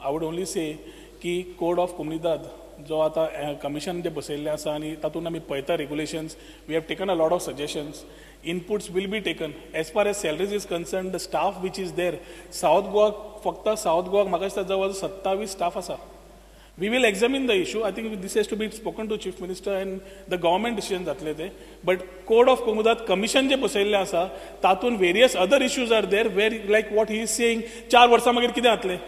I would only say की code of comunidade जो आतां कमिशन जे बसयल्लें आसा आनी तातूंत आमी पळयता regulations, we have taken a lot of suggestions, inputs will be taken. As far as salaries is concern, the staff which is there South Goa, फक्त south गोवाक म्हाका दिसता जवळ 27 स्टाफ आसा. We will examine the issue. I think this has to be spoken to Chief Minister and the government decision जातले ते. But Code of Comunidade Commission जे बसयल्लें आसा तातूंत various other issues are there where like what he is saying, 4 वर्सां मागीर कितें जातलें,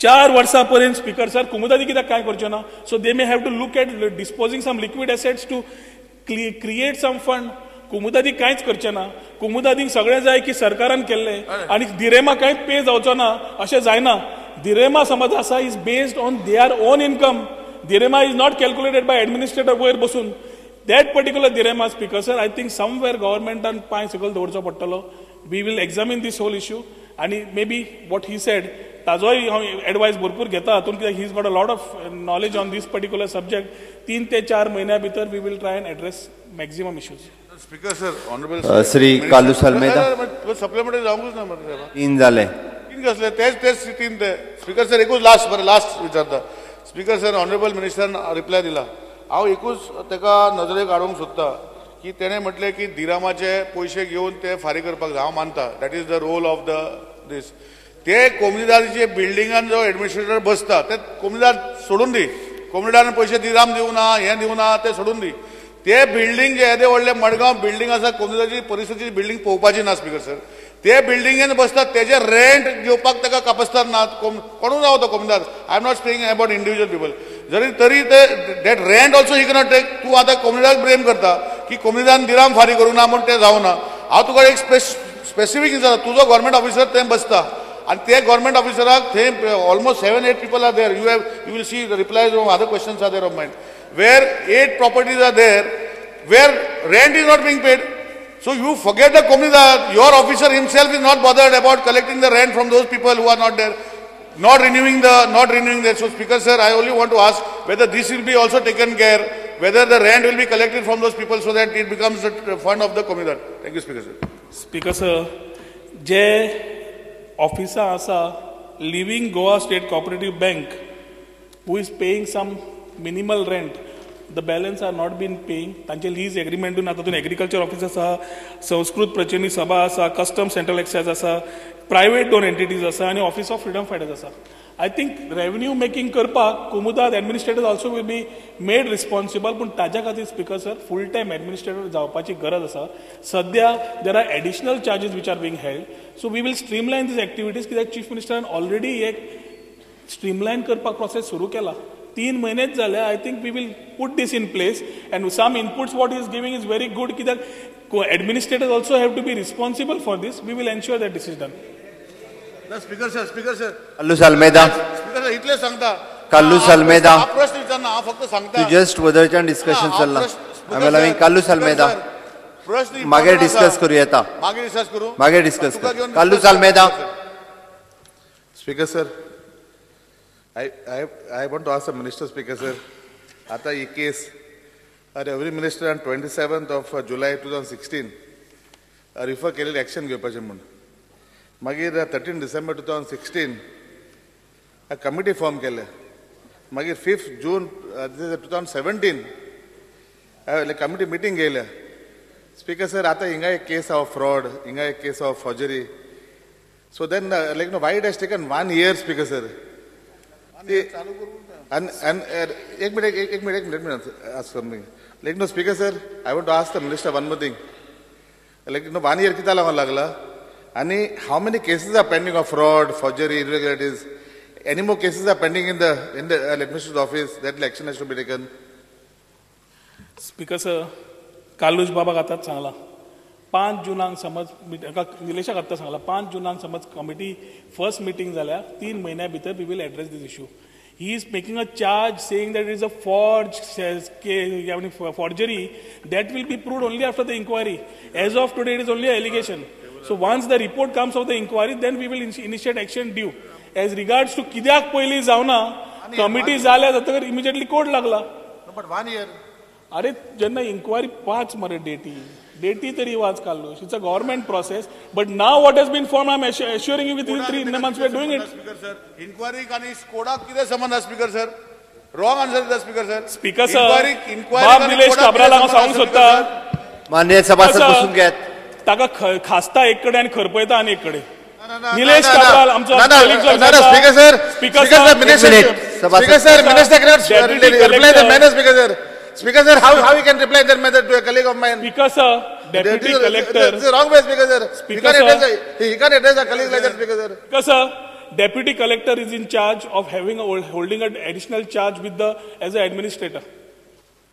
4 वर्सां पर्यंत स्पीकर सर कोमुनिदादी कित्याक कांय करचें ना. So they may have to look at disposing some liquid assets to create some fund. कोमुनिदादी कांयच करचें ना. कोमुनिदादींक सगळें जाय की सरकारान केल्लें आनी दिरेमा कांयच पे जावचो ना अशें जायना. दिरेमा समज आसा is based on their own income. दिरेमा is not calculated by administrator वयर बसून. That particular दिरेमा speaker sir, I think somewhere गव्हर्मेंटान पांय सकयल दवरचो पडटलो. We will examine this whole issue आनी maybe what he said ताजोय हांव एडवायस भरपूर घेता हातूंत, कित्याक he is got a lot of knowledge on this particular subject. 3 ते 4 म्हयन्या भितर we will try and address maximum issues. Speaker sir, honourable Shri Carlos Almeida. Supplementary जावंकूच ना मरे. 3 जाले. तीन कसले तेच तेच तीन ते. स्पीकर सर एकूच लास्ट, बरें लास्ट विचारता. स्पीकर सर, ऑनरेबल मिनिस्टरान रिप्लाय दिला. हांव एकूच ताका नजरेक हाडूंक सोदता की तेणें म्हटलें की दिरामाचे पयशे घेवन ते फारीक करपाक जाय. हांव मानता that is the role of the this. ते कोमुनिदादीचे बिल्डिंगान जो एडमिनिस्ट्रेटर बसता ते कोमुनिदाद सोडून दी, कोमुनिदादान पयशे दिराम दिवना हें दिवना ते सोडून दी. ते बिल्डींग जे येदे व्हडले मडगांव बिल्डींग आसा, कोमुनिदादीची परिस्थिती बिल्डींग पळोवपाची ना स्पीकर सर. ते बिल्डिंगेन बसतात तेजे रेंट घेवपाक ताका कापस्तार ना. कोणूय जावं तो comunidade, I am not speaking about individual people, जरी तरी ते that rent also he cannot take. तूं आतां कोमुनिदाद ब्लेम करता की कोमुनिदान दिराम फारीक करूंक ना म्हूण तें जावना. हांव तुका एक स्पेसिफीक विचारता, तुजो गव्हर्मेंट ऑफिसर थंय बसता आनी ते गव्हर्मेंट ऑफिसराक थंय almost 7-8 people are there. You have you will see replies of other questions are there of mind where 8 properties are there where rent is not being paid. So you forget the Comunidade, your officer himself is not bothered about collecting the rent from those people who are not there, not renewing the. So Speaker sir, I only want to ask whether this will be also taken care, whether the rent will be collected from those people so that it becomes the fund of the Comunidade. Thank you, Speaker sir. Speaker sir, जे ऑफिसा आसा leaving Goa State Cooperative Bank who is paying some minimal rent, the balance are not been paying. तांचे lease एग्रीमेंटून आतां तातूंत agriculture office आसा, संस्कृत प्रचिनी सभा आसा, custom central excise आसा, private दोन entities आसा आनी ऑफिस ऑफ फ्रिडम फायटर्स आसा. I think revenue making करपाक Comunidade administrator also will be made responsible, पूण ताज्या खातीर speaker sir full time administrator जावपाची गरज आसा. सद्या there are additional charges which are being held, so we will streamline these activities. कित्याक चीफ मिनिस्टरान ऑलरेडी एक स्ट्रीमलायन करपाक प्रोसेस सुरू केला, 3 म्हयनेच जाले. I think we will put this in place and some inputs what is giving is very good, कित्याक administrators also have to be responsible for this. We will ensure that this is done. Speaker sir, speaker sir, Carlos Almeida. Speaker sir, इतलें सांगता. Carlos Almeida, प्रश्न विचारना, हांव फक्त सांगता. तूं just वदळच्यान discussion चल्लां. I am allowing Carlos Almeida. प्रश्न मागीर डिस्कस करूं येता. मागीर डिस्कस करूं, मागीर डिस्कस करूं. Carlos Almeida. Speaker sir, I want to ask the minister, Speaker sir, आता ही case every minister on 27th of July 2016 refer केलेली एक्शन घेवपाचें म्हूण. मागीर 13 डिसेंबर 2016 कमिटी फॉर्म केले. मागीर 5 जून 2017 कमिटी मिटींग घेयल्या. स्पीकर सर, आतां हिंगा एक केस ऑफ फ्रॉड, हिंगा एक case of forgery. So then like no why it has taken 1 year speaker sir. And एक minute, एक minute, let me ask something. Like no, Speaker sir, I want to ask the minister one more thing. Like no, 1 year कित्याक लागून लागला? And how many cases are pending of fraud, forgery, irregularities? Any more cases are pending in the administrative office that action has to be taken? Speaker sir, Carlos बाबाक आतांच सांगला 5 जुनाक समज निलेशाक आत्तां सांगला 5 जुनाक समज कमिटी फर्स्ट मिटींग जाल्या 3 म्हयन्या भितर we will address this issue. He is making a charge saying that it is a forgery that will be proved only after the inquiry. As of today, it is only an allegation. So once the report comes of the inquiry, then we will initiate action due. As regards to कित्याक पयलीं जावना, committee जाल्या जातकर immediately court लागला. But 1 year. अरे जेन्ना inquiry 5 मरे deity. Deity तरी वाच Carlos. It's a government process, but now what has been form, I am assuring you within 3 months we are doing it. Speaker sir, inquiry आनी कोडाक कितें संबंद आसा स्पीकर सर? रॉंग आन्सर दिता speaker sir. Speaker sir, बाब निलेश काब्राल हांव सांगूंक सोदता, माननीय सभासद बसून घेत. ताका खासता एक कडेन आनी खरपयता आनी एक कडेन. निलेश काब्राल आमचो speaker sir, speaker sir, speaker sir, minister cannot reply the manner. Speaker sir, speaker sir, how you can reply that manner to a colleague of mine? Speaker sir, deputy collector. This is wrong way, speaker sir. Speaker sir, he can't address a colleague like that, speaker sir. Speaker sir, deputy collector is in charge of having a, holding an additional charge with the as an administrator.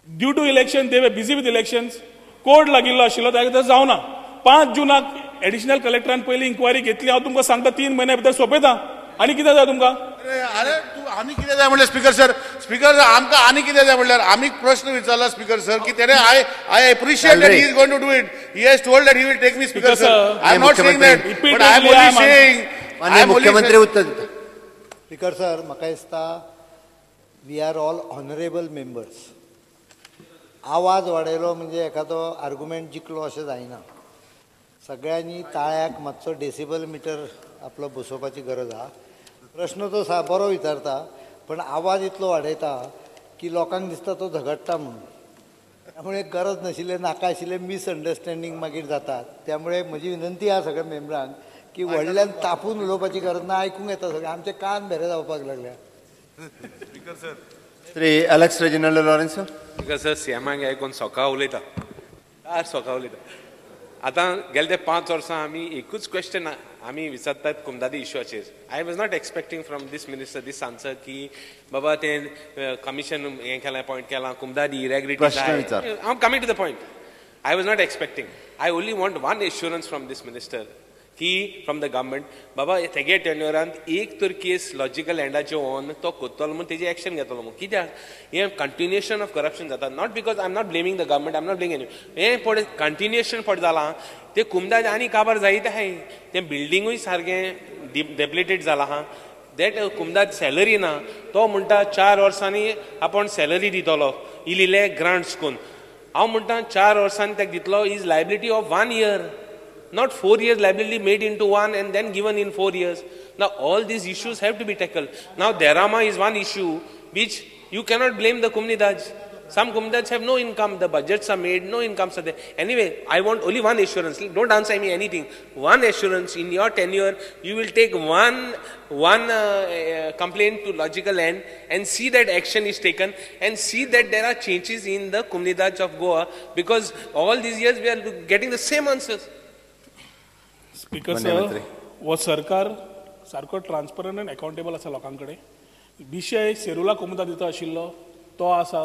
Due to election, they were busy with elections. Code लागिल्लो आशिल्लो ताका जावना. 5 जूनाक additional कलेक्टरान पयली enquiry घेतली. हांव तुमकां सांगता 3 म्हयन्या भितर सोंपयता. आनी कितें जाय तुमकां? अरे तूं आनी कितें जाय म्हणल्यार स्पीकर सर, स्पीकर सर आमकां आनी कितें जाय म्हणल्यार आमी प्रश्न विचारला स्पीकर सर की तेणे I appreciate that he is going to do it. He has told that he will take me speaker sir. I am not saying that, but I am only saying. माननीय मुख्यमंत्री उत्तर दिता. Speaker sir, म्हाका दिसता we are all honourable members. आवाज वाडयलो म्हणजे एखादो argument जिखलो अशें जायना. सगळ्यांनी ताळ्याक मातसो डेसिबल मिटर आपलो बसोवपाची गरज आसा. प्रश्न तो सा बरो विचारता, पण आवाज इतलो वाडयता की लोकांक दिसता तो झगडटा म्हणून. त्यामुळे गरज नाशिल्लें नाका आशिल्लें मिसअंडरस्टँडींग मागीर जातात. त्यामुळे म्हजी विनंती आसा सगळ्या मेंबरांक की व्हडल्यान तापून उलोवपाची गरज ना. आयकूंक येता सगळें, आमचे कान भेरे जावपाक लागल्या. Speaker sir, Shri Alex Reginald Lourenco. Speaker sir, सीएमाक आयकून सोका उलयता, दार सोका उलयता. आतां गेले ते 5 वर्सां आमी एकूच क्वेश्चन आमी विचारतात कुमदादी इश्यूचेर. I was not expecting from this minister this answer की बाबा तें कमिशन हें केलां, अपॉयंट केलां, कुमदादी इरेग्रिटी. I am coming to the point. I was not expecting. I only want one assurance from this minister की फ्रॉम the government, बाबा तेगे टेन्युअरांत एक तर केस लॉजिकल एंडाचे ओन तो करतलो म्हूण तेजी एक्शन घेतलो म्हूण. कित्याक हें कंटिन्युएशन ऑफ करप्शन जाता. Not because I am not blaming the government, I am not blaming any. हें पळय कंटिन्युएशन पळय जालां तें कुमदाद आनी काबार जायत आहाय. तें बिल्डिंगूय सारकें डेप्लिटेड जालां आहा. That कुमदाद सॅलरी ना. तो म्हणटा 4 वर्सांनी आपूण सॅलरी दितलो इल्ले ग्रांट्स करून. हांव म्हणटा 4 वर्सांनी ताका दितलो is liability of 1 year. Not 4 years liability made into 1 and then given in 4 years. Now all these issues have to be tackled. Now Derama is one issue which you cannot blame the Comunidades. Some Comunidades have no income. The budgets are made, no incomes are there. Anyway, I want only one assurance. Don't answer me anything. One assurance in your tenure, you will take one complaint to logical end and see that action is taken and see that there are changes in the Comunidades of Goa, because all these years we are getting the same answers. Speaker sir, हो सरकार सारको transparent आनी accountable आसा लोकां कडेन. विशय सेरुला कोमुदादीचो आशिल्लो तो आसा,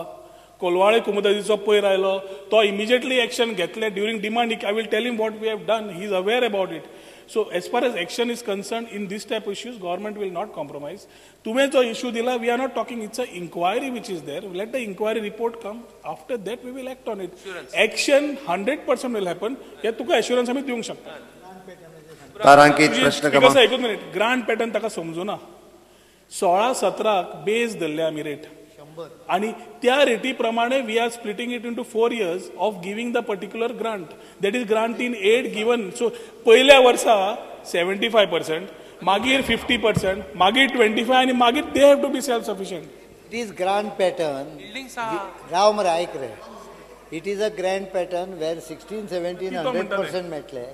कोलवाळे कोमुदादीचो पयर आयलो तो इमिजिएटली एक्शन घेतले during demand. I will tell him what we have done, he is aware about it. So as far as action is concern in this type issues government will not compromise. तुवें जो issue दिला, we are not talking, it's a inquiry which is there. Let the inquiry report come, after that we will act on it. Action 100% will happen, हें तुका assurance आमी दिवंक शकता. तारांकित प्रश्न क्रमांक एकूच मिनिट. ग्रांट पॅटर्न ताका समजुना. 16-17 बेस धरले आमी रेट, आनी त्या रेटी प्रमाणे we are splitting it into 4 years of giving the particular grant. That is grant in aid given. So पयल्या वर्सा 75%, मागीर 50%, मागीर 25 आनी मागीर they have to be self sufficient. It is grant pattern. राव मरे आयक रे. It is a grant pattern where 16-17 100% मेळटले.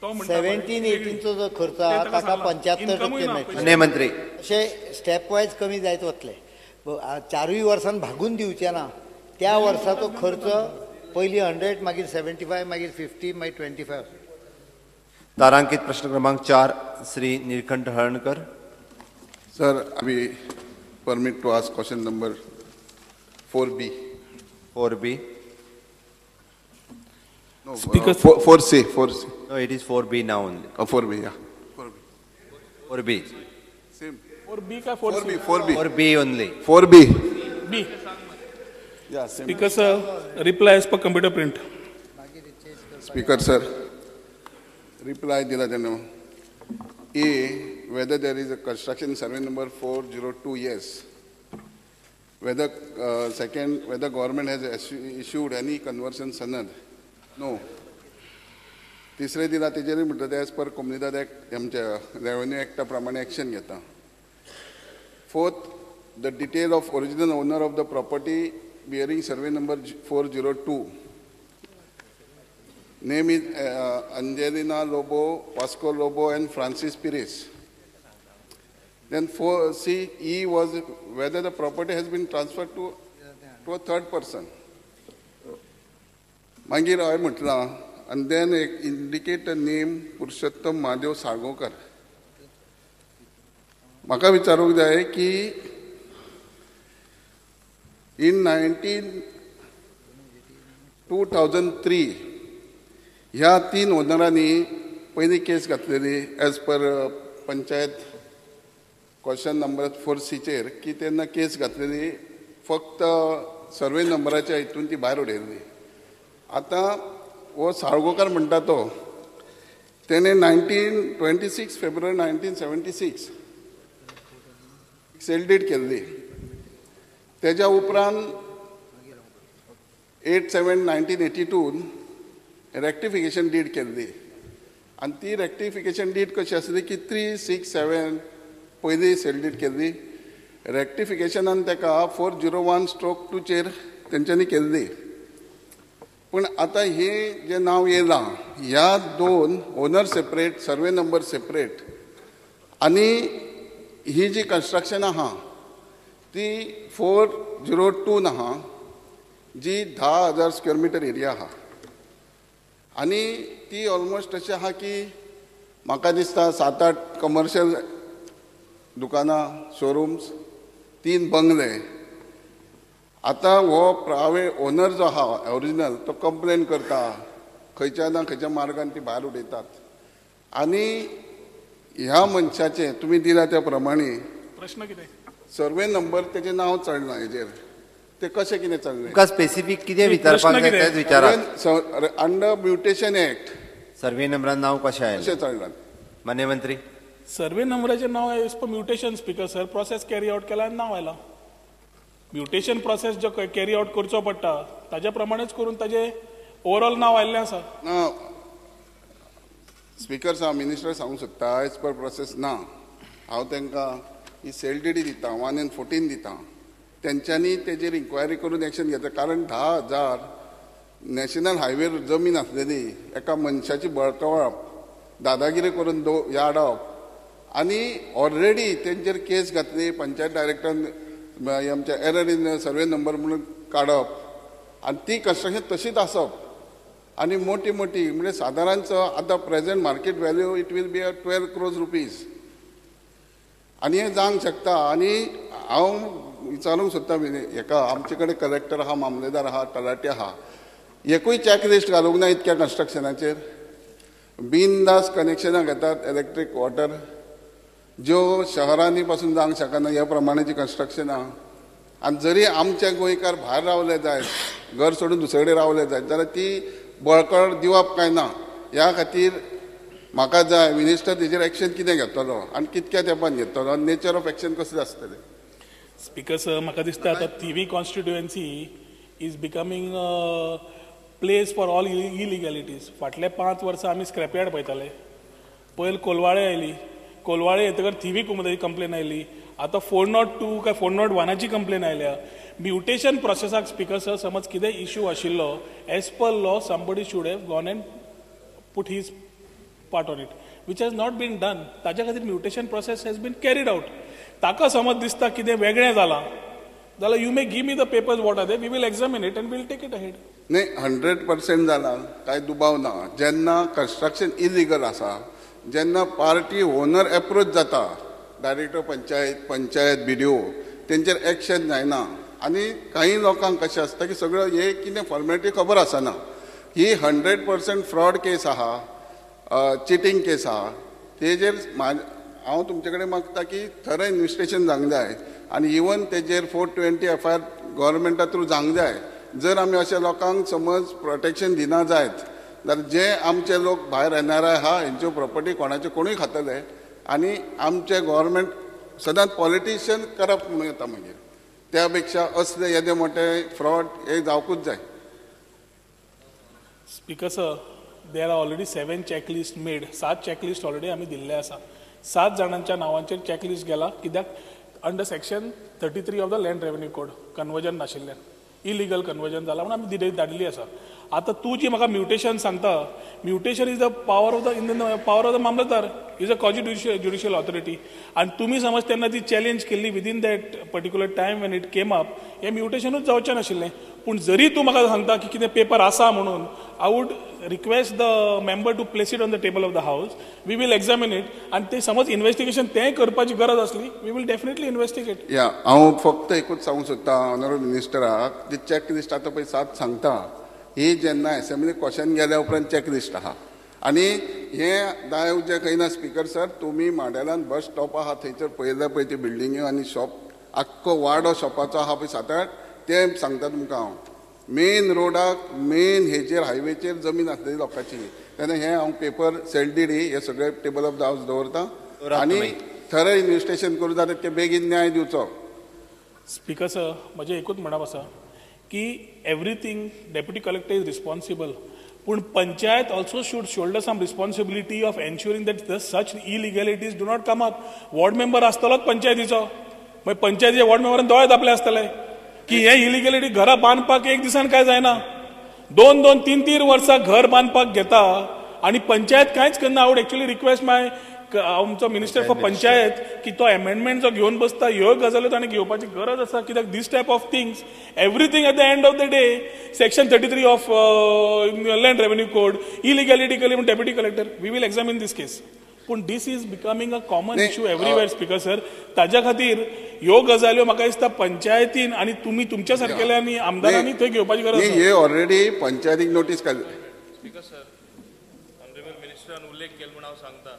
17-18चो जो खर्च आहा ताका 75% मेळटले. मंत्री अशे स्टेप वायज कमी जायत वतले. 4 वर्सान भागून दिवचे ना. त्या वर्साचो खर्च पयली 100, मागीर 75, मागीर 50, मागीर 25. तारांकित प्रश्न क्रमांक 4 Shri Nilkanth Halarnkar. Sir, I permit to ask question number 4B. 4B. No, speaker 4C, 4C. No, it is 4B now only. Oh, 4B, yeah. 4B. 4B. Same. 4B ka 4C? 4B, 4B. 4B only. 4B. B. Yeah, same. Speaker sir, reply as per computer print. Speaker sir, reply dila jana. A, whether there is a construction survey number 402, yes. Whether, second, whether government has issued any conversion sanad. No. तिसरें दिला तेजेरूय म्हणटा ते as per comunidade act, आमच्या revenue एक्टा प्रमाणे action घेता. Fourth, the detail of original owner of the property bearing survey number 402. Name is Angelina Lobo, Vasco Lobo and Francis Pires. Then 4C E was whether the property has been transferred to a third person. मागीर हांवें म्हटलां and then indicate the name Purushottam Mahadev Salgaonkar. म्हाका विचारूंक जाय की in 2003 ह्या 3 ओनरांनी पयली केस घातलेली as per panchayat question number 4Cचेर की तेन्ना केस घातलेली फक्त सर्वे नंबराच्या हितून ती भायर उडयल्ली. आतां हो साळगांवकार म्हणटा तो तेणें 1926 फेब्रुवारी 1976 सेल डीड केल्ली. तेज्या उपरांत 8/7/1982 रेक्टिफिकेशन did केल्ली आनी ती रेक्टिफिकेशन did कशी आसली की 3, 6, 7 पयली सेल did केल्ली. रेक्टिफिकेशनान ताका 401/2 तेंच्यांनी केल्ली. पूण आतां हें जें नांव येयलां ह्या 2 owner separate, survey number separate आनी ही जी कन्स्ट्रक्शन आहा ती 402 आहा जी 10,000 स्क्वेअर मिटर एरिया आहा आनी ती ऑलमोस्ट अशें आहा की म्हाका दिसता 7-8 कमर्शियल दुकानां, शोरूम्स, 3 बंगले. आतां हो प्रायवेट ओनर जो आहा ओरिजिनल तो कंप्लेन करता खंयच्या ना खंयच्या मार्गान ती भायर उडयतात आनी ह्या मनशाचें तुमी दिला त्या प्रमाणे प्रश्न कितें सर्वे नंबर तेजें नांव चडलां हेजेर ते कशें कितें चडलें तुमकां स्पेसिफीक कितें विचारपाक जाय तेंच विचारात. अंडर म्युटेशन एक्ट सर्वे नंबरान नांव कशें आयलें कशें चडलां? मान्य मंत्री, सर्वे नंबराचें नांव as per mutation speaker sir process carry out केला आनी नांव आयलां. म्युटेशन प्रोसेस जो कॅरी आवट करचो पडटा ताज्या प्रमाणेच करून ताजें ओवरऑल नांव आयिल्लें आसा. ना स्पीकर साहब, मिनिस्टर सांगूंक सोदता एज पर प्रोसेस ना. हांव तांकां ही सेल डीडी दिता, 1 and 14 दिता, तेंच्यांनी तेजेर इन्क्वायरी करून एक्शन घेतलें. कारण 10,000 नॅशनल हायवेर जमीन आसलेली एका मनशाची बळकावप, दादागिरी करून याडप आनी ऑलरेडी तेंचेर केस घातली पंचायत डायरेक्टरान आमच्या एरर इन सर्वे नंबर म्हणून काडप आनी ती कन्स्ट्रक्शन तशीच आसप आनी मोठी मोठी म्हणजे सादारणचो आतां present market value it will be a 12 crores rupees आनी हें जावंक शकता. आनी हांव विचारूंक सोदता हेका आमचे कडेन कलेक्टर आहा, मामलेदार आहा, तलाठी आहा, एकूय चॅक लिस्ट घालूंक ना इतक्या कन्स्ट्रक्शनाचेर. बिनदास कनेक्शनां घेतात इलेक्ट्रीक वॉटर ज्यो शहरांनी पासून जावंक शकना ह्या प्रमाणाची कन्स्ट्रक्शनां. आनी जरी आमचे गोंयकार भायर रावले जायत, घर सोडून दुसरे कडेन रावले जायत जाल्यार ती बळकट दिवप काय ना ह्या खातीर म्हाका जाय मिनिस्टर तेजेर एक्शन कितें घेतलो आनी कितक्या तेंपान घेतलो आनी नेचर ऑफ एक्शन कसलें आसतलें. स्पीकर सर, म्हाका दिसता आतां Thivim constituency is becoming place for all illegalities. फाटले 5 वर्सां आमी स्क्रॅपयार्ड पळयताले, पयर कोलवाळे आयली, कोलवाळे येतकर थिवी कुमुदाची कंप्लेन आयली, आतां 402 काय 401 कंप्लेन आयल्या. म्युटेशन प्रोसेसाक स्पीकर सर समज कितें इशू आशिल्लो as per law somebody should have gone and put his part on it which has not been done. ताज्या खातीर mutation process has been carried out. ताका समज दिसता कितें वेगळें जालां जाल्यार you may give me the papers what are they, we will examine it and will take it ahead. न्ही, 100% जालां कांय दुबाव ना. जेन्ना कन्स्ट्रक्शन इलिगल आसा, जेन्ना पार्टी ओनर एप्रोच जाता डायरेक्टर पंचायत, पंचायत बीडीओ तेंचेर एक्शन जायना. आनी कांय लोकांक कशें आसता की सगळें हे कितें फॉर्मेलिटी खबर आसना. ही 100% फ्रॉड केस आहा, चिटींग केस आहा. तेजेर हांव तुमचे कडेन मागता की थरो इन्वेस्टिगेशन जावंक जाय आनी इवन तेजेर 420 FIR गव्हर्मेंटा थ्रू जावंक जाय. जर आमी अशे लोकांक समज प्रोटेक्शन दिना जायत जाल्यार जे आमचे लोक भायर NRI आहा हेंच्यो प्रॉपर्टी कोणाच्यो कोणूय खातले आनी आमचे गव्हर्मेंट सदांच पॉलिटिशियन करप्ट म्हणून येता. मागीर त्या पेक्षा असले येदे मोठे फ्रॉड हे जावकूच जाय. Speaker sir, There are already 7 checklist made. 7 checklist already आमी दिल्ले आसा. 7 जाणांच्या नांवांचेर चॅकलिस्ट गेला, कित्याक under section 33 of the land revenue code conversion नाशिल्ल्यान इलिगल कन्वर्जन जाला म्हणून आमी धाडिल्ली आसा. आतां तूं जी म्हाका म्युटेशन सांगता, mutation is the power of the in the power of the mamlatdar, is a quasi judicial authority. आनी तुमी समज तेन्ना ती चॅलेंज केल्ली within that particular time when it came up, हें म्युटेशनूच जावचें नाशिल्लें. पूण जरी तूं म्हाका सांगता की कितें पेपर आसा म्हणून, I would request the member to place it on the table of the house. We will examine it. आनी ते समज इन्वेस्टिगेशन तें करपाची गरज आसली, we will definitely investigate. या हांव फक्त एकूच सांगूंक सोदता ऑनरेबल मिनिस्टराक, ती चॅक लिस्ट आतां पळय सात सांगता ही जेन्ना एसेंब्ली क्वेश्चन गेल्या उपरांत चॅक लिस्ट आहा. आनी हें दाय जें खंय ना स्पीकर सर, तुमी माडेलान बस स्टॉप आहा थंयसर पळयल्या पळय ती बिल्डिंग्यो आनी शॉप आख्खो वाडो शॉपाचो आहा पळय 7-8, तें सांगता तुमकां हांव. मेन रोडाक मेन हेचेर हायवेचेर जमीन आसलेली लोकांची, तेन्ना हें हांव पेपर सेल डीड हे सगळे टेबल ऑफ the house दवरता आनी थरे इन्वेस्टिगेशन करूं जाल्यार ते बेगीन न्याय दिवचो. स्पीकर सर, म्हजें एकूच म्हणप आसा की everything deputy collector is responsible, पूण panchayat also should shoulder some responsibility of ensuring that the such illegalities do not come up. Ward member आसतलोच पंचायतीचो, मागीर पंचायतीच्या वॉर्ड मेंबरान दोळे धांपले आसतले की हे इलिगॅलिटी घरां बांदपाक एक दिसान काय जायना, 2-2, 3-3 वर्सां घर बांदपाक घेता आनी पंचायत कांयच करना. I would actually request my आमचो मिनिस्टर फॉर पंचायत की तो एमेंडमेंट जो घेवन बसता ह्यो गजाल्यो ताणें घेवपाची गरज आसा, कित्याक this type of things everything at the end of the day section 33 of land revenue code illegality केली म्हूण deputy collector, we will examine this case. पूण this is becoming a common issue everywhere speaker sir. ताज्या खातीर ह्यो गजाल्यो म्हाका दिसता पंचायतीन आनी तुमी तुमच्या सारकेल्यांनी आमदारांनी थंय घेवपाची गरज आसा. हे ऑलरेडी पंचायतीक नोटीस काडली. स्पीकर सर, ऑनरेबल मिनिस्टरान उल्लेख केलो म्हूण हांव सांगता,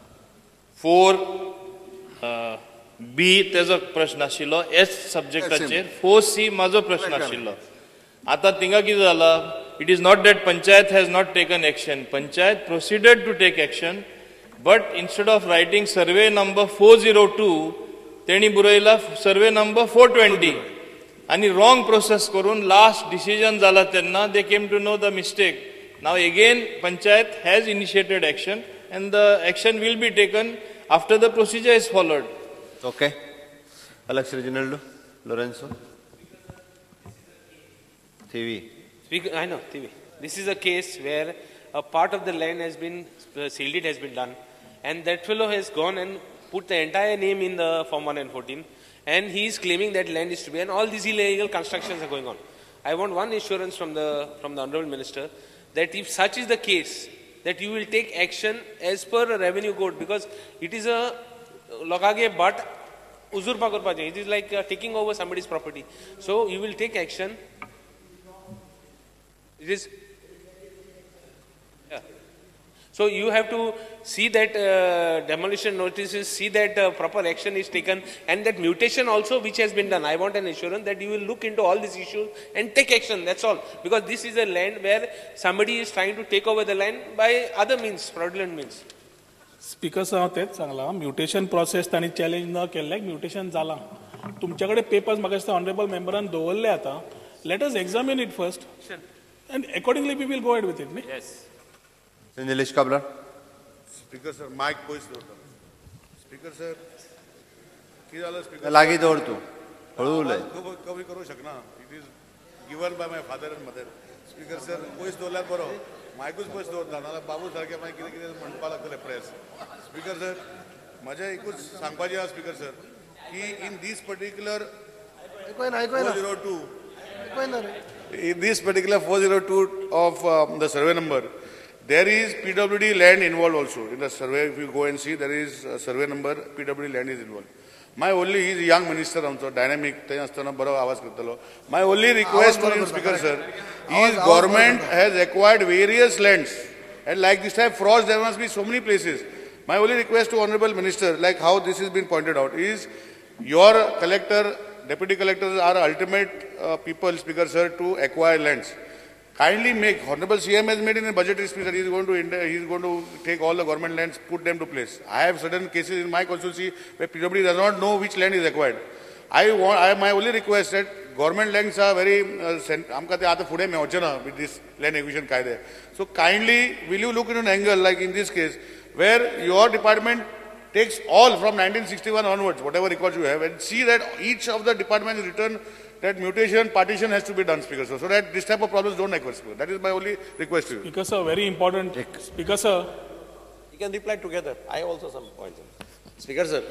4B तेजो प्रश्न आशिल्लो एस सब्जेक्टाचेर, 4C म्हाजो प्रश्न आशिल्लो. आतां थिंगा कितें जाला, it is not that panchayat has not taken action, panchayat proceeded to take action, but instead of writing survey number 402 तेणी बरयला सर्वे नंबर 420 आनी रॉंग प्रोसेस करून लास्ट डिसिजन जाला तेन्ना they came to know the mistake. Now again panchayat has initiated action and the action will be taken after the procedure is followed. Okay. Alex Reginaldo, Lorenzo. TV. I know, TV. This is a case where a part of the land has been, sale deed has been done, and that fellow has gone and put the entire name in the Form 1 and 14, and he is claiming that land is to be, and all these illegal constructions are going on. I want one assurance from the Honorable Minister that if such is the case, that you will take action as per a revenue code, because it is a lokage but uzurpa karpache. It is like taking over somebody's property. So you will take action. It is, yeah. So you have to see that demolition notices, see that proper action is taken, and that mutation also which has been done. I want an assurance that you will look into all these issues and take action, that's all. Because this is a land where somebody is trying to take over the land by other means, fraudulent means. Speaker sir, हांव तेंच सांगलां, mutation process तांणी challenge न केल्ल्याक mutation जालां. तुमचे कडेन papers म्हाका दिसता ऑनरेबल मेंबरान दवरले आतां. Let us examine it first and accordingly we will go ahead with it. न्ही? Yes. Nilesh Cabral. Speaker sir, mic पयस दवरता. स्पीकर सर, कितें जालें स्पीकर? लागीं दवर तूं, हळू उलय. कमी करूंक शकना. It is given by my father and mother. Speaker sir, पयस दवरल्यार बरो, मायकूच पयस दवरता, नाजाल्यार बाबू सारकें मागीर कितें कितें म्हणपाक लागतलें प्रेस. स्पीकर सर, म्हजें एकूच सांगपाचें आसा स्पीकर सर की in this particular 402, in this particular 402 of the survey number, there is PWD land involved also. In the survey, if you go and see, there is a survey number, PWD land is involved. My only, he is a young minister also, dynamic, my only request to him, Speaker sir, is government has acquired various lands, and like this type frauds, there must be so many places. My only request to Honorable Minister, like how this has been pointed out, is your collector, deputy collectors are ultimate people, Speaker sir, to acquire lands. Kindly make, Honorable CM has made in the budgetary speech that he is going to take all the government lands, put them to place. I have certain cases in my constituency where PWD does not know which land is acquired. My only request that government lands are very आमकां ते आतां फुडें मेळचें ना with these land acquisition कायदे. So kindly will you look in an angle like in this case where your department takes all from 1961 onwards, whatever records you have, and see that each of the departments return that mutation, partition has to be done, Speaker sir, so that this type of problems don't occur, Speaker. That is my only request to you. Speaker sir, very important. Speaker sir. You can reply together. I also some points. Speaker sir,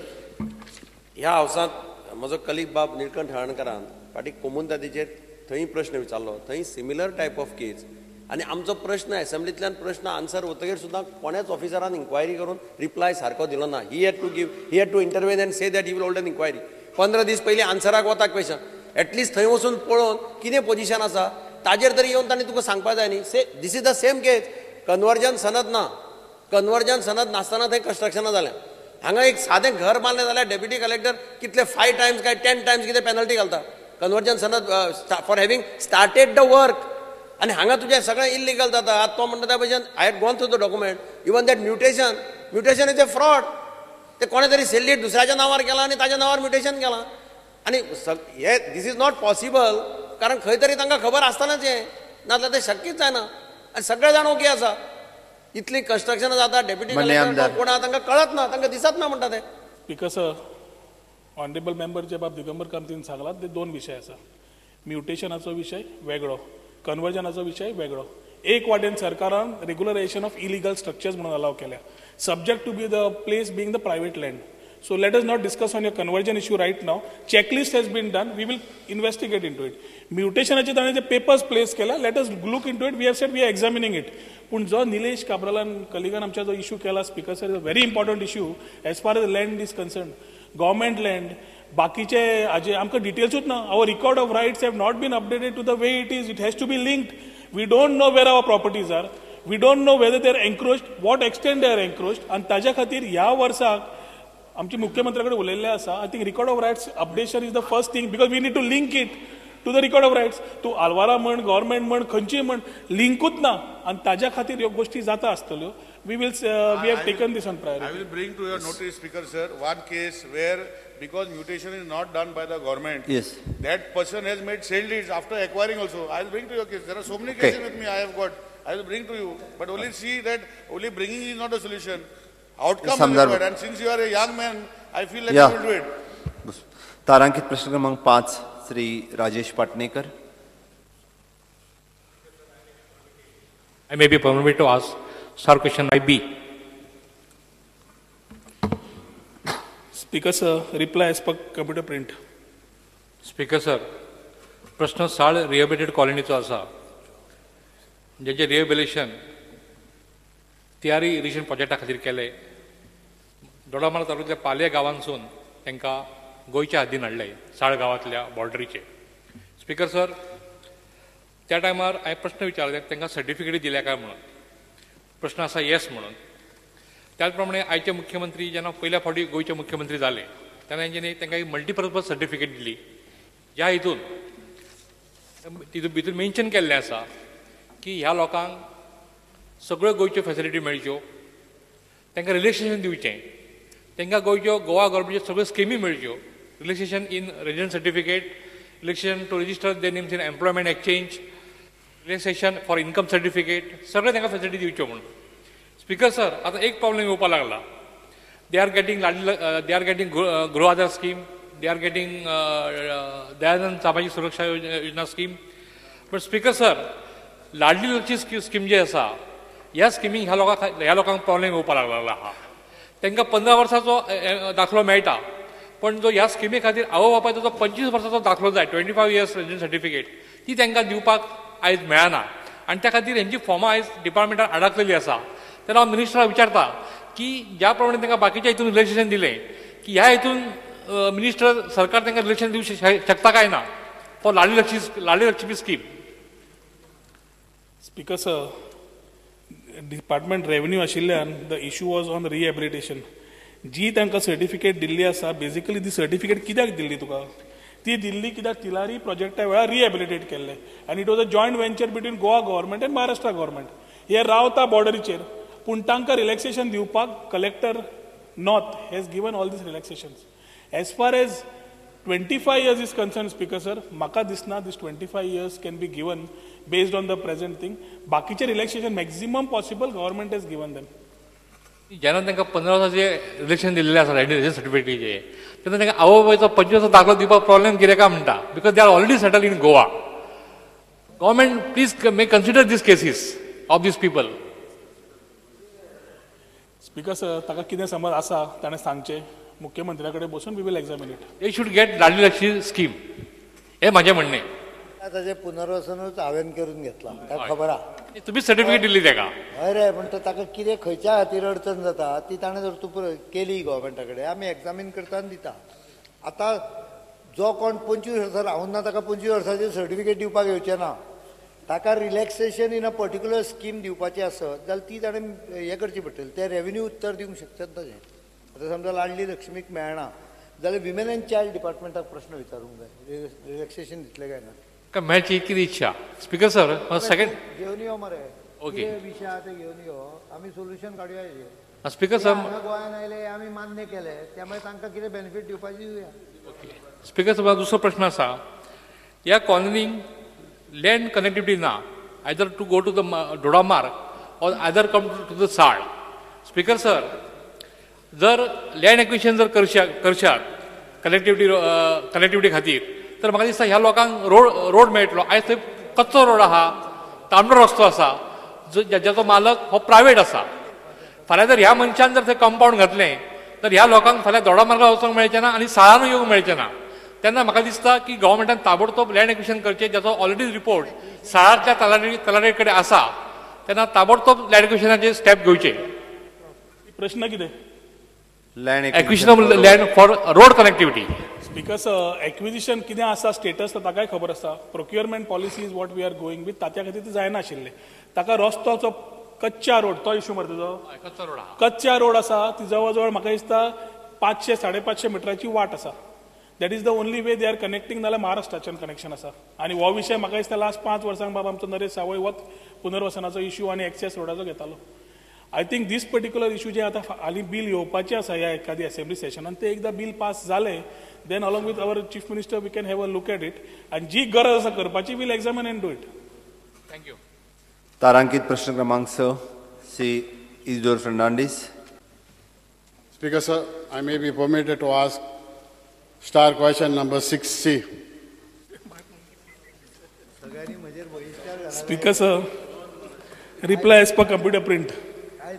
ह्या हावसांत म्हजो colleague बाब निळकंठ हळर्णकरान फाटीं कोमुनिदादीचेर थंय प्रश्न विचारलो, थंय similar type of केस आनी आमचो प्रश्न एसेंब्लींतल्यान प्रश्न आन्सर वतगीर सुद्दां कोणेच ऑफिसरान इन्क्वायरी करून रिप्लाय सारको दिलो ना. He had to give, he had to intervene and say that he will hold an inquiry. 15 दीस पयलीं आन्सराक वता क्वेशन, एटलिस्ट थंय वचून पळोवन कितें पोजिशन आसा ताजेर तरी येवन तांणी तुका सांगपा जाय न्ही. Say this is the same case. Conversion सनद ना, कन्वर्जन सनद नासतना थंय कन्स्ट्रक्शनां जालें. हांगा एक सादें घर बांदलें जाल्यार डेप्युटी कलेक्टर कितले 5 टायम्स काय 10 टायम्स कितें पेनल्टी घालता कन्वर्जन सनद for having started the work. आनी हांगा तुजें सगळें इल्लिगल जाता. आतां तो म्हणटा त्या भशेन I had gone through the document, even that mutation, mutation is a fraud. ते कोणें तरी सेल्लीट दुसऱ्याच्या नांवार केलां आनी ताच्या नांवार म्युटेशन केलां. आनी हे this is not possible, कारण खंय तरी तांकां खबर आसतनाच हें, नाजाल्यार तें शक्यच जायना. आनी सगळे जाण ओके आसा, इतली कन्स्ट्रक्शनां जाता, डेप्युटी कलेक्टर कोण आहा तांकां कळत ना, तांकां दिसत ना म्हणटा ते. स्पीकर सर, ऑनरेबल मेंबर जे बाब दिगंबर कामतीन सांगला ते दोन विशय आसा. म्युटेशनाचो विशय वेगळो, कन्वर्जनाचो विशय वेगळो. एक वाटेन सरकारान रेगुलरायझेशन ऑफ इलिगल स्ट्रक्चर्स म्हणून अलाव केल्या, subject to be the place being the private land. So let us not discuss on your conversion issue right now. Checklist has been done, we will investigate into it. म्युटेशनाचे ताणें जे papers place केल्या, let us look into it. We have said we are examining it. पूण जो निलेश काब्रालान कलिगान आमच्या जो issue केला speaker sir, is a very important issue as far as land is concern. Government land बाकीचे हाजे आमकां डिटेल्सूच ना. Our record of rights have not been updated to the way it is. It has to be linked. We don't know where our properties are, we don't know whether they are encroached, what extent they are encroached. आनी ताज्या खातीर ह्या वर्साक आमच्या मुख्यमंत्र्या कडेन उलयल्लें आसा. I think record of rights updation is the first thing, because we need to link it to the record of rights. तूं आलवारा म्हण, गव्हर्मेंट म्हण, खंयचीय म्हण, लिंकूच ना. आनी ताज्या खातीर ह्यो गोश्टी जाता आसतल्यो. We will we have taken this on priority. I will bring to your notice, Speaker sir, one case where because mutation is not done by the government, yes, that person has made sale deeds after acquiring also. I will bring to your case. There are so many cases with me I have got. I will bring to you. But only see that only bringing is not a solution. Outcome is required. And since you are a young man, I feel like you will do it. तारांकित प्रश्न क्रमांक 5, Shri Rajesh Patnekar. I may be permitted to ask sir question I B. Speaker sir, reply as per computer print. Speaker sir, प्रश्न साळ रिहेबिलिटेड कॉलनीचो आसा, जेचे rehabilitation तियारी irrigation प्रोजेक्टा खातीर केले. दोडामार्ग तालुक्यांतल्या पालये गांवांसून तांकां गोंयच्या हद्दीन हाडले, साळ गांवांतल्या बॉर्डरीचे. स्पीकर सर, त्या टायमार हांवें प्रश्न विचारले तांकां सर्टिफिकेटी दिल्या काय म्हणून. प्रश्न आसा येस म्हणून. त्याच प्रमाणे आयचे मुख्यमंत्री जेन्ना पयल्या फावटी गोंयचे मुख्यमंत्री जाले तेन्ना तेंच्यांनी तांकां एक मल्टीपर्पज सर्टिफिकेट दिली, ज्या हितून तितून भितर मेन्शन केल्लें आसा की ह्या लोकांक सगळ्यो गोंयच्यो फेसिलिटी मेळच्यो, तांकां रिलॅक्सेशन दिवचें, तांकां गोंयच्यो गोवा गव्हर्मेंटच्यो सगळ्यो स्किमी मेळच्यो, relaxation in resident certificate, relaxation to register their names in employment exchange, relaxation for income certificate, सगळें तांकां फेसिलिटी दिवच्यो म्हणून. स्पीकर सर, आतां एक प्रॉब्लेम येवपाक लागला. They are getting they are getting Gruha Aadhar scheme, they are getting Dayanand Samajik Suraksha Yojana scheme. But speaker sir, Ladli Lakshmi scheme जी आसा, ह्या स्किमीक ह्या लोकांक प्रॉब्लेम येवपाक लागला आहा. तांकां 15 वर्सांचो दाखलो मेळटा, पण जो ह्या स्किमी खातीर आवय बापायचो जो 25 वर्सांचो दाखलो जाय, 25 इयर्स रेजिडंट सर्टिफिकेट, ती तांकां दिवपाक आयज मेळना. आनी त्या खातीर हेंची फॉर्मां आयज डिपार्टमेंटान आडाकलेली आसा. तेन्ना हांव मिनिस्टराक विचारता की ज्या प्रमाणे तांकां बाकीच्या हितून रिलॅक्सेशन दिलें, की ह्या हितून मिनिस्टर सरकार तांकां रिलॅक्सेशन दिवंक शकता काय ना for Ladli Lakshmi scheme. Speaker sir, department revenue आशिल्ल्यान the issue was on rehabilitation. जी तांकां सर्टिफिकेट दिल्ली आसा, बेजिकली ती सर्टिफिकेट कित्याक दिल्ली तुका? ती दिल्ली कित्याक तिलारी प्रोजेक्टा वेळार रिहेबिलिटेट केल्ले, आनी it was a joint venture between Goa government and Maharashtra government. हे रावता बॉर्डरीचेर, पूण तांकां रिलॅक्सेशन दिवपाक collector north has given all these relaxations. As far as 25 years is concern, speaker sir, म्हाका दिसना this 25 years can be given based on the present thing. बाकीचे relaxation maximum possible government has given them. जेन्ना तांकां 15 वर्सांचे relaxation दिल्लें आसा residence सर्टिफिकेटीचे, तेन्ना तांकां आवय बापायचो 25 वर्सां दाखलो दिवपाक प्रॉब्लेम कितें काय म्हणटा, because they are already settle in Goa. Government please may consider these cases of these people. Speaker sir, ताका कितें समज आसा ताणें सांगचें, मुख्यमंत्र्या कडेन बसून we will examine it. They should get Ladli Lakshmi scheme, हें म्हाजें म्हणणें. ताजें पुनर्वसनूच हांवें करून घेतलां, ताका खबर आहा. तुमी सर्टिफिकेट दिल्ली ताका? हय रे, पूण ताका कितें खंयच्या खातीर अडचण जाता ती ताणें जर तूं केली गव्हर्मेंटा कडेन, आमी एग्जामीन करता आनी दिता. आतां जो कोण 25 वर्सां रावून ना ताका 25 वर्सांची सर्टिफिकेट दिवपाक येवचें ना. ताका relaxation in a particular scheme दिवपाची आसत जाल्यार ती ताणें हें करची पडटली, ते रेवेन्यू उत्तर दिवंक शकतात ताजें. आतां समजा लाडली लक्ष्मीक मेळना जाल्यार विमेन एंड चायल्ड डिपार्टमेंटाक प्रश्न विचारूंक जाय, रिलॅक्सेशन दितले काय ना. मेळची कितें इच्छा. स्पीकर सर, सेकंड घेवन यो मरे, ओके विशय आहा ते घेवन यो, आमी सोल्युशन काडुया हेजेर. स्पीकर सर, गोंयान आयले आमी मान्य केले त्यामुळे तांकां कितें बेनिफीट दिवपाची दिवया. ओके स्पीकर सर, दुसरो प्रश्न आसा, ह्या कॉलनीक लँड कनेक्टिविटी ना, either to go to the Dodamarg or either come to the Sal. Speaker sir, जर लँड एक्विशन जर करशात कनेक्टिविटी खातीर, तर म्हाका दिसता ह्या लोकांक रोड मेळटलो. आयज थंय कच्चो रोड आहा, तांबडो रस्तो आसा, जाचो मालक हो प्रायवेट आसा. फाल्यां जर ह्या मनशान जर थंय कंपावंड घातलें तर ह्या लोकांक फाल्यां दोडामार्गार वचूंक मेळचें ना आनी साळानूय येवंक मेळचें ना. तेन्ना म्हाका दिसता की गव्हर्मेंटान ताबडतोब लँड एक्विशन करचें, जाचो ऑलरेडी रिपोर्ट साळांतल्या तलाठी कडेन आसा, तेन्ना ताबडतोब लँड एक्विशनाचे स्टेप घेवचे. प्रश्न कितें? Land acquisition of land for road connectivity. Speaker sir, acquisition कितें आसा स्टेटस ताकाय खबर आसा. Procurement policy is what we are going with, ताच्या खातीर ते जायनाशिल्लें. ताका रस्तो कच्चा रोड, तो इशू मरे तुजो, कच्चा रोड आसा ती जवळ जवळ म्हाका दिसता 500 550 मिटराची वाट आसा. That is the only way they are connecting, नाल्यार महाराष्ट्राच्यान कनेक्शन आसा. आनी हो विशय म्हाका दिसता लास्ट 5 वर्सांक बाब आमचो नरेश सावय होच पुनर्वसनाचो इशू आनी एक्सेस रोडाचो घेतालो. I think this particular issue जे आतां हालीं बील येवपाचें आसा ह्या एखादी असेंब्ली सेशनान, ते एकदां बील पास जालें then along with our chief minister we can have a look at it, आनी जी गरज आसा करपाची we'll examine and do it. Thank you. तारांकित प्रश्न क्रमांक 6, Shri Isidore Fernandes. Speaker sir, I may be permitted to ask star question number 6C. Speaker sir, reply as per computer print.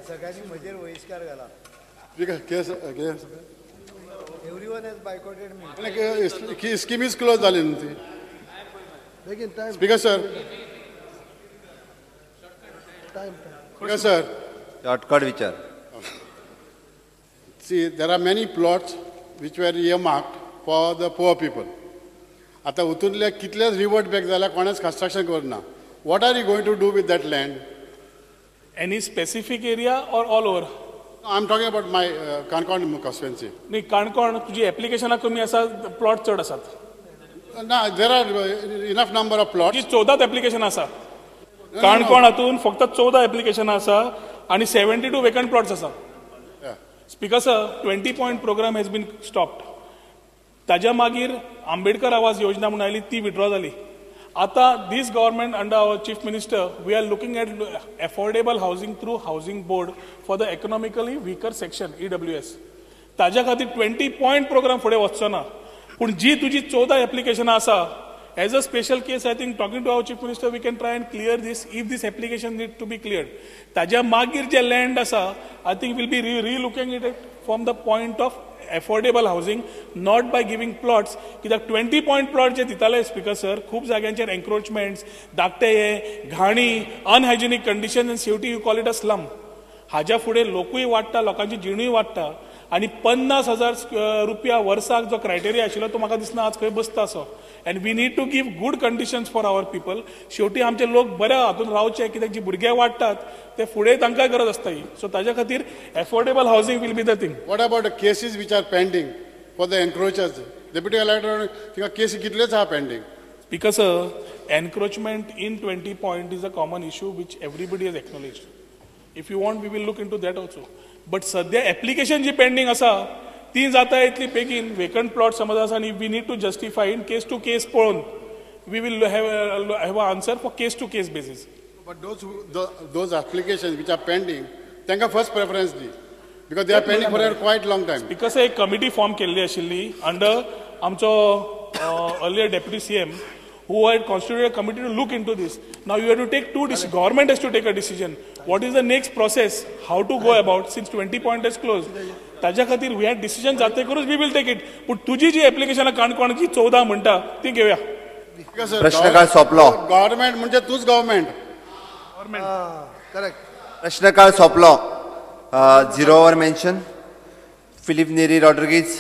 सगळ्यांनी म्हजेर बहिष्कार घाला. Everyone has boycotted me. Scheme is close जाली न्हू ती. Speaker sir, speaker sir, shortcut विचार. See, there are many plots which were earmarked for the poor people. आतां उतूंतले कितलेच revert back जाल्यार कोणेच construction करूना. What are you going to do with that land? Any specific area or all over? I am talking about my Canacona constituency. न्ही, काणकोण तुजी एप्लिकेशनां कमी आसा, plot चड आसात. ना, there are enough number of plot. 14 application आसा काणकोण हातून, फक्त 14 एप्लिकेशनां आसा आनी 72 वेकंट प्लॉट्स आसा. Speaker sir, 20 point programme has been stopped. ताज्या मागीर आंबेडकर आवास योजना म्हणून आयली, ती विड्रॉ जाली. आतां this government under our chief minister we are looking at affordable housing through housing board for the economically weaker section, EWS. ताज्या खातीर 20 पॉयंट प्रोग्राम फुडें वचचो ना, पूण जी तुजी 14 एप्लिकेशनां आसा, as a special case I think talking to our chief minister we can try and clear this if this application need to be cleared. ताज्या मागीर जे लँड आसा, I think will be relooking it from the point of affordable housing, not by giving plots. कित्याक 20 point plot जे दिताले speaker sir, खूब जाग्यांचेर एन्क्रोचमेंट्स, धाकटे हे घाणी, अनहायजेनीक कंडिशन, आनी शेवटी you call it a slum. हाज्या फुडें लोकूय वाडटा, लोकांची जिणूय वाडटा, आनी 50,000 रुपया वर्साक जो क्रायटेरिया आशिल्लो तो म्हाका दिसना आज खंय बसता असो. And we need to give good conditions for our people. शेवटी आमचे लोक बऱ्या हातून रावचे, कित्याक जी भुरगे वाडटात ते फुडें तांकां गरज आसता ही. सो ताज्या खातीर affordable housing will be the thing. What about the cases which are pending for the encroachers? Deputy collector थिंगा केसी कितलेच आहा pending? Because encroachment in 20 point is a common issue which everybody has acknowledged. If you want we will look into that also. But सद्या application जी pending आसा ती जाता इतली बेगीन वेकंट प्लॉट समज आसा आनी we need to justify in case to case पळोवन we will have a answer for case to case basis. But those applications which are pending, तांकां first preference the, because they are pending for a quite long time. Because एक committee form केल्ली आशिल्ली under आमचो earlier deputy CM, who had constituted a committee to look into this. Now you have to take two decisions. Government has to take a decision. What is the next process? How to go about? Since 20 point is closed. ताज्या खातीर we had decision जाते करूच we will take it. पूण तुजी जी एप्लिकेशनां काणकोणची 14 म्हणटा ती घेवया. प्रश्नकाळ सोंपलो. गव्हर्नमेंट म्हणजे तूच गव्हर्नमेंट. करेक्ट. प्रश्नकाळ सोंपलो. Zero hour mention. Filipe Neri Rodrigues.